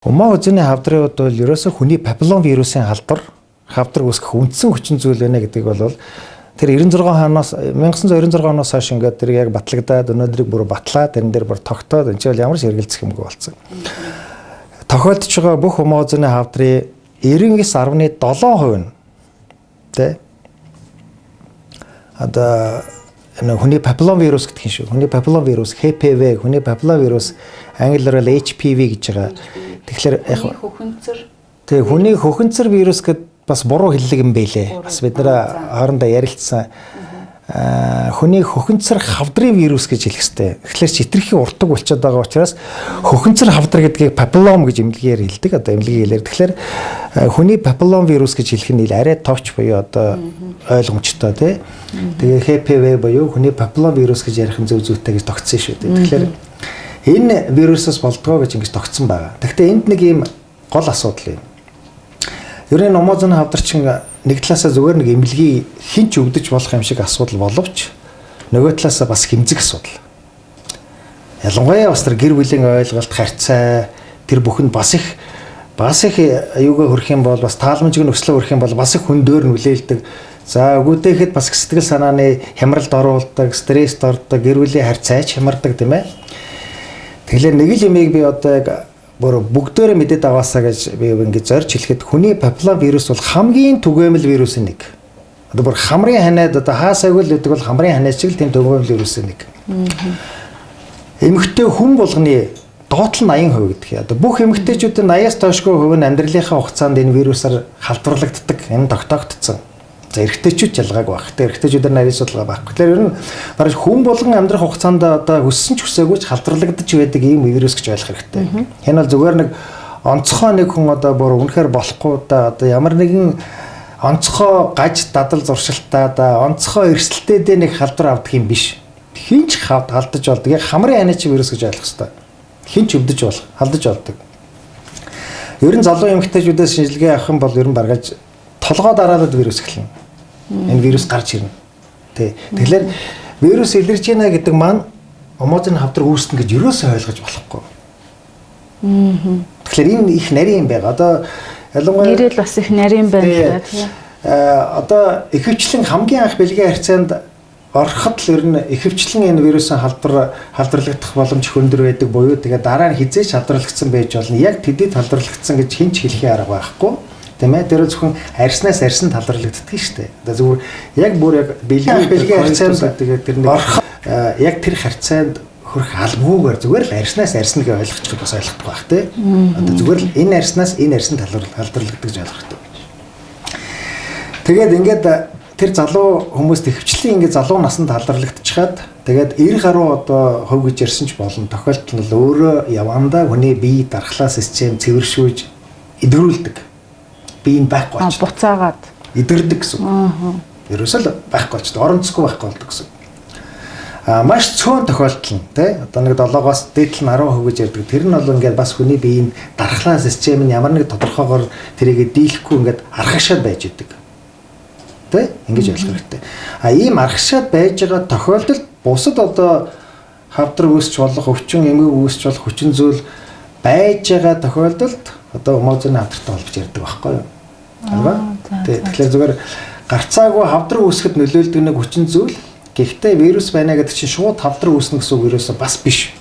Умаа үзэний хавдрын хувьд бол ерөөсөө хүний папиллом вирусын халдвар хавдар үүсгэх үндсэн хүчин зүйл байна гэдгийг бол тэр 96 оноос 1996 оноос хойш ингээд тэр яг батлагдаад өнөөдрийг бүр батлаа, тэрэн дээр бүр тогтоод энэ ч бол ямар ч эргэлзэх юмгүй болсон. Тохиолдож байгаа бүх умаа үзэний хавдрын 99.7% нь тэ одоо энэ хүний папиллом вирус гэдэг юм шүү. Хүний папиллом вирус HPV, хүний папиллом вирус англиар бол HPV гэж байгаа. Тэгэхээр яг хөхөнцөр. Тэг хүний хөхөнцөр вирус гэд бас буруу хэллэг юм бэлээ. Бас бид нэр хоорондоо ярилцсан. Хүний хөхөнцөр хавдрын вирус гэж хэлэх ёстой. Тэгэхээр чи хэтэрхий уртаг болчиход байгаа учраас хөхөнцөр хавдар гэдгийг папиллом гэж эмнэлгээр хэлдэг. Одоо эмнэлгийн хэлээр. Тэгэхээр хүний папиллом вирус гэж хэлэх нь арай товч буюу одоо ойлгомжтой тий. Тэгээ HPV буюу хүний папиллом вирус гэж ярих нь зөв зүйтэй гэж тогтсон шүү дээ. Тэгэхээр энэ вирусаас болдгоо гэж ингэж тогтсон байгаа. Гэхдээ энд нэг ийм гол асуудал юм. Ер нь номозон хавдарчин нэг талаасаа зүгээр нэг эмнэлгийг хинч өвдөж болох юм шиг асуудал боловч нөгөө талаасаа бас хэмзэг асуудал. Ялангуяа бас тэр гэр бүлийн ойлголт, харьцаа тэр бүхэнд бас их аюугаа хөрөх юм бол бас тааламжиг нөхцлөө хөрөх юм бол бас их хүндөөр нүлээлдэг. За өгөөдөхэд бас их сэтгэл санааны хямралд оруулдаг, стресст ордог, гэр бүлийн харьцаач хямардаг тийм ээ. Тэгэхээр нэг л юмыг би одоо яг бүр бүгдээрээ мэдээд аваасаа гэж би ингэж зорж хэлэхэд хүний папиллом вирус бол хамгийн түгээмэл вирусын нэг. Одоо бүр хамрын ханиад одоо хаасаагүй л гэдэг бол хамрын ханиад шиг л тийм түгээмэл вирусын нэг. Эмэгтэй хүн болгоны доод тал 80% гэдэг. Одоо бүх эмэгтэйчүүдийн 80-аас доошгүй хувь нь амьдралынхаа хугацаанд энэ вирусаар халдварлагддаг. Энэ тогтоогдсон. За эрэгтэйчүүд ялгаагүй байх. Тэр эрэгтэйчүүдээр нарийн судалгаа байхгүй. Тэгэхээр ер нь бараг хүн болгон амьдрах хугацаанд одоо хүссэн ч хүсээгүй ч халдварлагдаж байдаг ийм вирус гэж ойлгох хэрэгтэй. Энэ бол зүгээр нэг онцгой нэг хүн одоо бүр үнэхээр болохгүй да одоо ямар нэгэн онцгой гаж дадал зуршилтаа да онцгой эрсдэлтэй нэг халдвар авдаг юм биш. Хин ч халдаж болдог. Яг хамрын ханиач вирус гэж ойлгох хэрэгтэй. Хин ч өвдөж болох, халдаж болдог. Ер нь залуу эмэгтэйчүүдээс шинжилгээ авах юм бол ер нь баргаж толгой дараалал вирус эхэлнэ. Энэ вирус гарч ирнэ. Тэ. Тэгэхээр вирус илэрч байна гэдэг маань омозын хавдар үүснэ гэж юусоо ойлгож болохгүй. Тэгэхээр энэ их нарийн юм байна. Одоо ялангуяа нэрэл бас их нарийн байна л да тий. Одоо ихэвчлэн хамгийн анх бэлгийн харьцаанд ороход л ер нь ихэвчлэн энэ вирусын халдварлагдах боломж их өндөр байдаг буюу тэгээ дараа нь хизээч халдварлагдсан байж болно. Яг тэдэд халдварлагдсан гэж хэн ч хэлхийн арга байхгүй. Тийм ээ, тэр зөвхөн арьснаас арьсанд халдварлагддаг шүү дээ. Одоо зүгээр яг бүр яг бэлгийн харьцаанд тэгээд тэр нэг орох яг тэр харьцаанд хөрөх албагүйгээр зүгээр л арьснаас арьсна гэж ойлгочих бас ойлгохгүй байх тий. Одоо зүгээр л энэ арьснаас энэ арьсанд халдварлагддаг гэж ойлгох хэрэгтэй. Тэгээд ингээд тэр залуу хүмүүст ихэвчлэн ингээд залуу насанд халдварлагдчихад тэгээд 90 гаруй одоо хувь гэж ярьсан ч болно. Тохиолдол нь өөрөө явандаа хүний бие дархлаа систем цэвэршүүлж эдгэрүүлдэг. Бие нь байхгүй болчихдог. Буцаагаад эдгэрдэг гэсэн үг. Ерөөсөө л байхгүй болчихдог. Оронцгүй байхгүй болдог гэсэн. А маш цөөн тохиолдол нь тий одоо нэг 7-оос дээдл нь 10% гэж ярьдаг. Тэр нь бол ингээд бас хүний биеийн дархлаа систем нь ямар нэг тодорхойгоор тэрийг дийлэхгүй ингээд архагшаад байж идэг. Тэ ингэж ойлгох хэрэгтэй. А ийм архагшаад байж байгаа тохиолдолд бусад одоо хавдар үүсч болох, өвчин эмгэг үүсч болох хүчин зүйл байж байгаа тохиолдолд одоо омозоны хавдартай холбож ярьдаг байхгүй юу? Тэ тэгэхээр зүгээр гарцаагүй хавдар үүсгэхэд нөлөөлдөг нэг хүчин зүйл. Гэхдээ вирус байна гэдэг чинь шууд хавдар үүснэ гэсэн үг ерөөсөө бас биш.